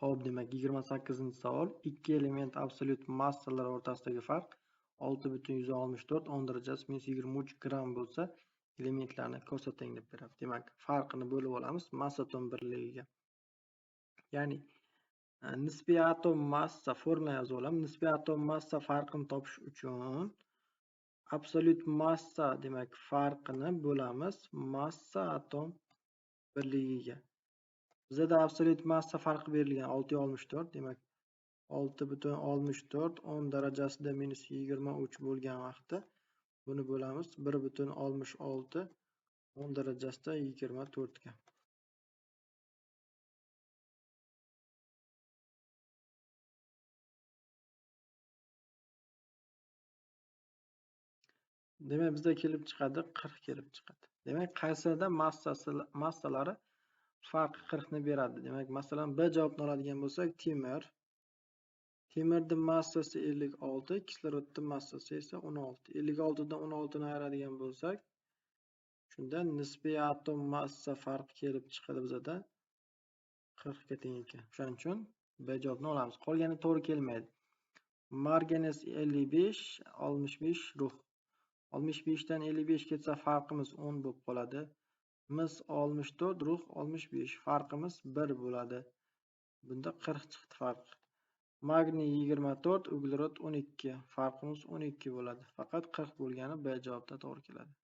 Xo'p, demak, 28-savol. Ikki element absolyut massalar o'rtasidagi farq 6,164 10 darajasi minus 23 gramm bo'lsa, elementlarni ko'rsating deb beradi. Demak, farqini bo'lib olamiz massa atom birligiga. Ya'ni nisbiy atom massa formula yozib olamiz. Nisbiy atom massa farqini topish uchun absolyut massa, demak, farqini bo'lamiz massa atom birligiga. Bizda absolyut massa farqi berilgan 6,64, demak 6,64 10 darajasida minus 23 bo'lgan vaqtda buni bo'lamiz 1,66 10 darajasida 24 ga. Demak, bizda kelib chiqadi 40 kelib chiqadi. Demak, qaysida massalari farqi 40 ni beradi. Demak, masalan, B javobni oladigan bo'lsak, temir. Temirning massasi 56, kislorodning massasi esa 16. 56 dan 16 ni ayiradigan bo'lsak, shunda nisbiy atom massa farqi kelib chiqadi bizada 40 ga teng ekan. O'shaning uchun B javobni olamiz. Qolgani to'g'ri kelmaydi. Marganes 55, 65 rux. 65 dan 55 ketsa farqimiz 10 bo'lib qoladi. Mis 64, rux 65, farqimiz 1 bo'ladi. Bunda 40 chiqdi farq. Magniy 24, uglerod 12, farqimiz 12 bo'ladi. Faqat 40 bo'lgani B javobda to'g'ri keladi.